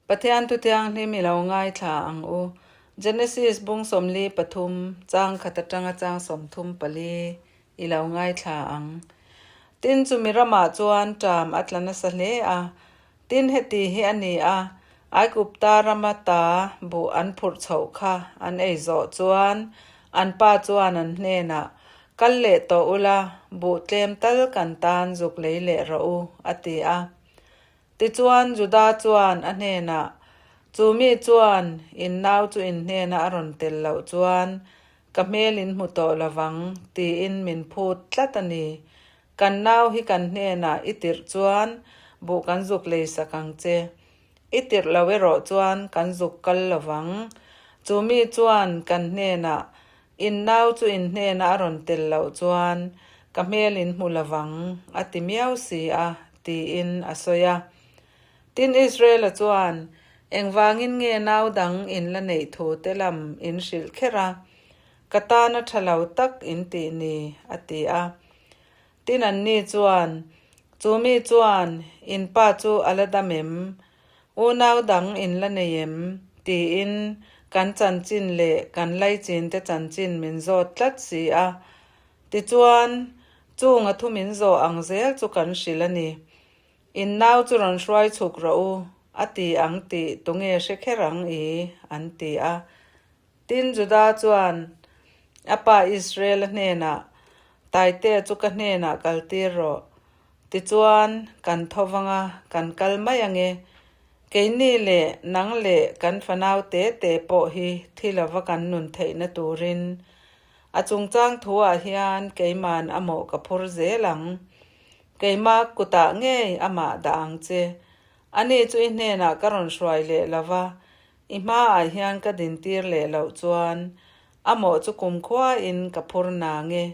Pathian thu thianghlim i lo ngaithla ang u. Genesis bung 43 chang khat atanga chang 34 i lo ngaithla ang. Tin, chumi ramah chuan ṭam a tla nasa hle a. Tin, heti hi a ni a, Aigupta rama ta buh an phurh chhoh kha an ei zawh chuan an pa chuan an hnenah, Kal leh tawh ula, buh tlem tal kan tan zuk lei leh rawh u, a ti a. Tichuan, Juda chuan a hnenah, Chu mi chuan in nau chu in hnena a rawn tel loh chuan ka hmel in hmu tawh lovang, tiin min phut tlat a ni. Kan nau hi kan hnenah i tirh chuan buh kan zuk lei sak ang che. I tirh lo erawh chuan kan zuk kal lovang. Chu mi chuan kan hnenah, In nau chu in hnena a rawn tel loh chuan ka hmel in hmu lovang, a ti miau si a, tiin a sawi a. Tin, Israela chuan, Engvangin nge nau dang in la neih thu te lam in hrilh kher a? Ka tana tha lo tak in tih ni, a ti a. Tin, anni chuan, Chu mi chuan in pa chu a la dam em? Unau dang in la nei em? tiin kan chanchin leh kan laichinte chanchin min zawt tlat si a. Tichuan, chunga thu min zawh ang zel chu kan hrilh a ni. In nau chu rawn hruai chhuk rawh u, a ti ang tih tunge hre kher ang i? an ti a. Tin, Juda chuan a pa Israela hnenah, Taitea chu ka hnenah kaltir rawh. Tichuan, kan tho vang a, kan kal mai ange. Keini leh nang leh kan fanau te te pawh hi thi lova kan nun theihna turin a chungchang thuah hian keiman a mawh ka phur zel ang. Keima kutah ngei amah dah ang che. Ani chu i hnenah ka rawn hruai leh lova, i hmaah hian ka dintir leh loh chuan a mawh chu kumkhuain ka phur nang e.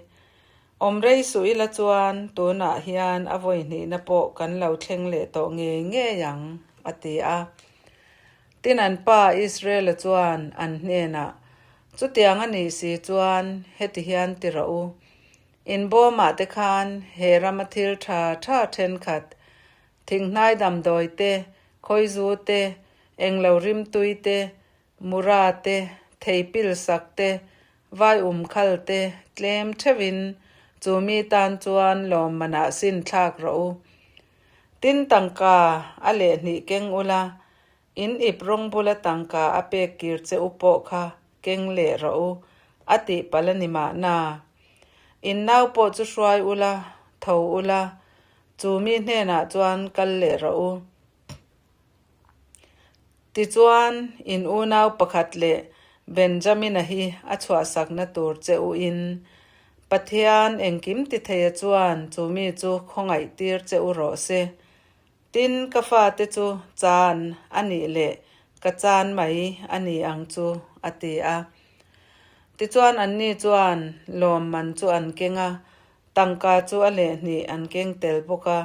Awm rei suh ila chuan tunah hian a vawi hnihna pawh kan lo thleng leh tawh ngei ngei ang, a ti a. Tin an pa Israela chuan an hnenah, Chutiang a nih si chuan heti hian ti rawh u. In bawmah te khan he rama thil tha tha thenkhat, thinghnai damdawi te, khawizu te, englo rimtui te, mura te, theipil sak te, vai umkhal te tlem theuhin chu mi tan chuan lawmmanah sin thlak rawh u. Tin tangka a lehhnih keng ula, In ip rawng bula tangka a pek kir che u pawh kha keng leh rawh u, a tih palh a ni mahna. In nau pawh chu hruai ula, tho ula, chu mi hnenah chuan kal leh rawh u. Tichuan, in unau pakhat leh Benjamina hi a chhuahsakna tur che u in Pathian engkim ti theia chuan chu mi chu khawngaih tir che u rawh se. Tin, ka fate chu chan a nih leh ka chan mai a ni ang chu, a ti a. Tichuan anni chuan lawmman chu an keng a, tangka chu a lehhnih an keng tel bawk a.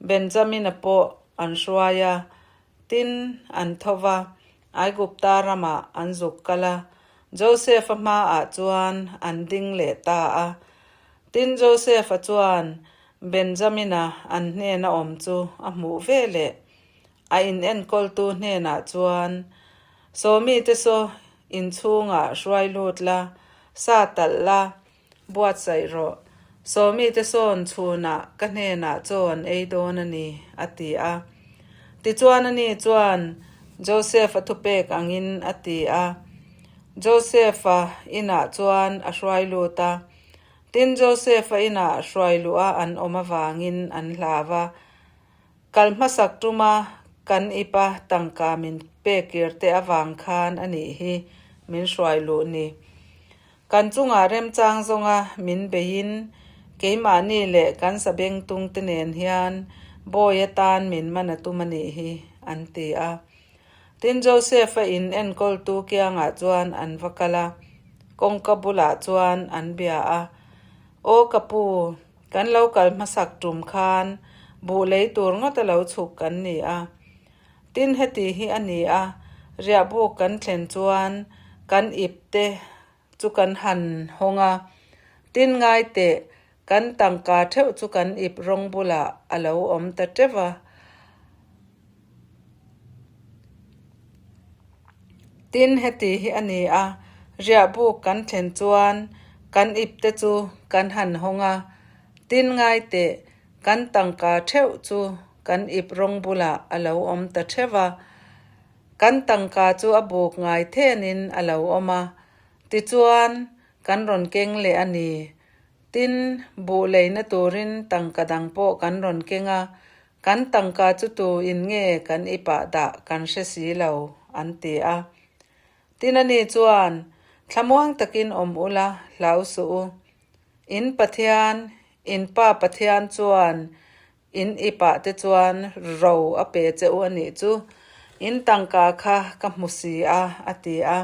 Benjamina pawh an hruai a, tin, an tho va, Aigupta ramah an zuk kal a, Josefa hmaah chuan an ding leh ta a. Tin, Josefa chuan Benjamina an hnena awm chu a hmuh ve leh. A inenkawltu hnenah chuan, Sawmite saw inchhungah hruai lut la, sa talh la, buatsaih rawh. Sawmite sawn chhunah ka hnenah chaw an ei dawn a ni, a ti a. Tichuan ani chuan Joseph-a thupek angin a ti a. Joseph-a inah chuan a hruai lut a. Tin, Joseph-a inah hruai luh a an awm avangin an hlau a. Kal hmasak tuma kan ipa tangka min pek kir te avang khan a nih hi min hruai luh ni. Kan chungah remchang zawnga min beiin keimahni leh kan sabengtung te nen hian bawi atan min man a tum a nih hi, an ti a. Tin, Joseph-a in enkawltu kiangah chuan an va kal a, kawngka bulah chuan an bia a, Aw ka pu, kan lo kal hmasak tum khan buh lei tur ngawt a lo chhuk kan ni a. Tin, heti hi a ni a, riahbuk kan thlen chuan kan ip te chu kan han hawng a, tin ngai teh kan tangka theuh chu kan ip rawng bulah a lo awm ta teuh a. Tin, heti hi a ni a, riahbuk kan thlen chuan kan ipte chu kan han hawng a, tin ngai teh, kan tangka theuh chu kan ip rawng bulah a lo awm ta theuh va. Kan tangka chu a buk ngai thenin a lo awm a, tichuan kan rawn keng leh a ni. Tin, buh leina turin tangka dang pawh kan rawn keng a, kan tangka chu tu in nge kan ipah dah kan hre si lo, an ti a. Tin ani chuan, Thlamuang takin awm ula, hlau suh u. In Pathian, in Pa Pathian chuan In ipah te chuan ro a pe che u a nih chu, in tangka kha ka hmu si a, a ti a.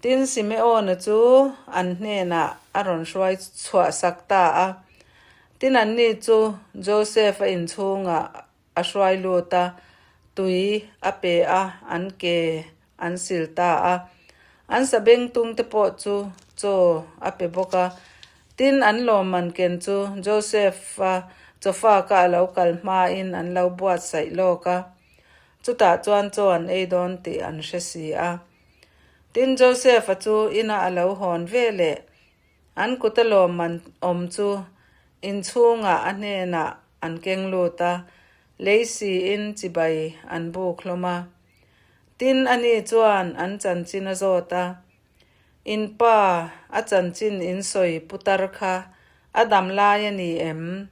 Tin, Simeona chu an hnenah a rawn hruai chhuah sak ta a. Tin, anni chu Joseph-a inchhungah a hruai lut a, tui a pe a, an ke an sil ta a. An sabengtung te pawh chu chaw a pe bawk a. Tin, an lawmman ken chu Joseph-a chawfaka a lo kal hmain an lo buatsaih lawk a. Chutah chuan chaw an ei dawn tih an hre si a. Tin, Joseph-a chu inah a lo hawn ve leh. An kuta lawmman awm chu inchhungah a hnenah an keng lut a, lei siin chibai an buk hlawm a. Tin, ani chuan an chanchin a zawt a, In pa, a chanchin in sawi putar kha a dam lai a ni em?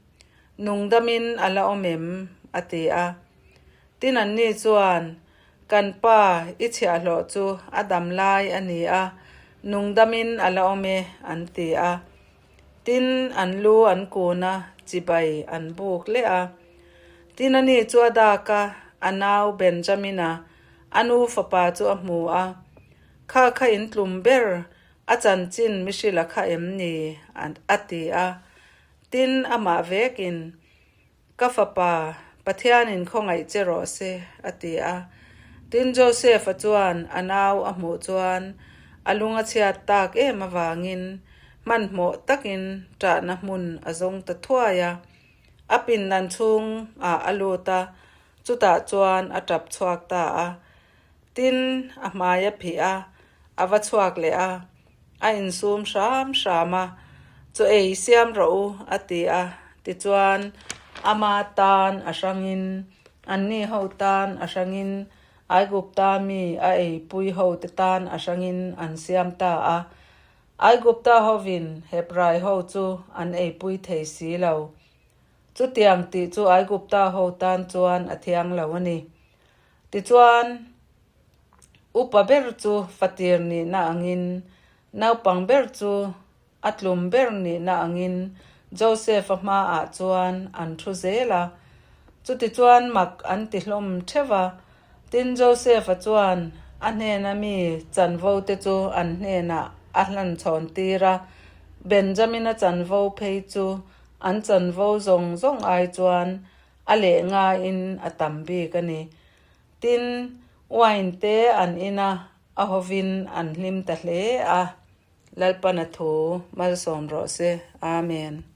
Nungdamin a la awm em? a ti a. Tin, anni chuan, Kan pa, i chhiahhlawh chu a dam lai a ni a, nungdamin a la awm e, an ti a. Tin, an lu an kun a, chibai an buk leh a. Tin, ani chu a dak a, a nau Benjamina, a nu fapa chu a hmu a. Kha kha in tlum ber, a chanchin mi hrilh a kha em ni? a ti a. Tin, amah vekin, Ka fapa, Pathianin khawngaih che rawh se, a ti a. Tin, Joseph-a chuan a nau a hmuh chuan a lung a chhiat tak em avangin hmanhmawh takin ṭahna hmun a zawng ta thuai a. A pindan chhungah a lut a, chutah chuan a ṭap chhuak ta a. Tin, a hmai a phih a, a va chhuak leh a. A insum hram hram a, Chaw ei siam rawh u, a ti a. Tichuan, ama tan a hrangin, anni ho tan a hrangin, Aigupta mi a eipui hote tan a hrangin an siam ta a. Aigupta hovin Hebrai ho chu an eipui thei si lo. Chutiang tih chu Aigupta ho tan chuan a thiang lo a ni. Tichuan, Upa ber chu fatir nihna angin, naupang ber chu a tlum ber nihna angin Joseph-a hmaah chuan an thu zel a. Chutichuan mak an ti hlawm theuh a. Tin, Joseph-a chuan a hnena mi chanvo te chu an hnenah a hlan chhawn tir a, Benjamin-a chanvo phei chu an chanvo zawng zawng ai chuan a leh ngaiin a tam bik a ni. Tin, wine te an in a, a hovin an hlim ta hle a. Lalpana thu malsawm rawh se. Amen.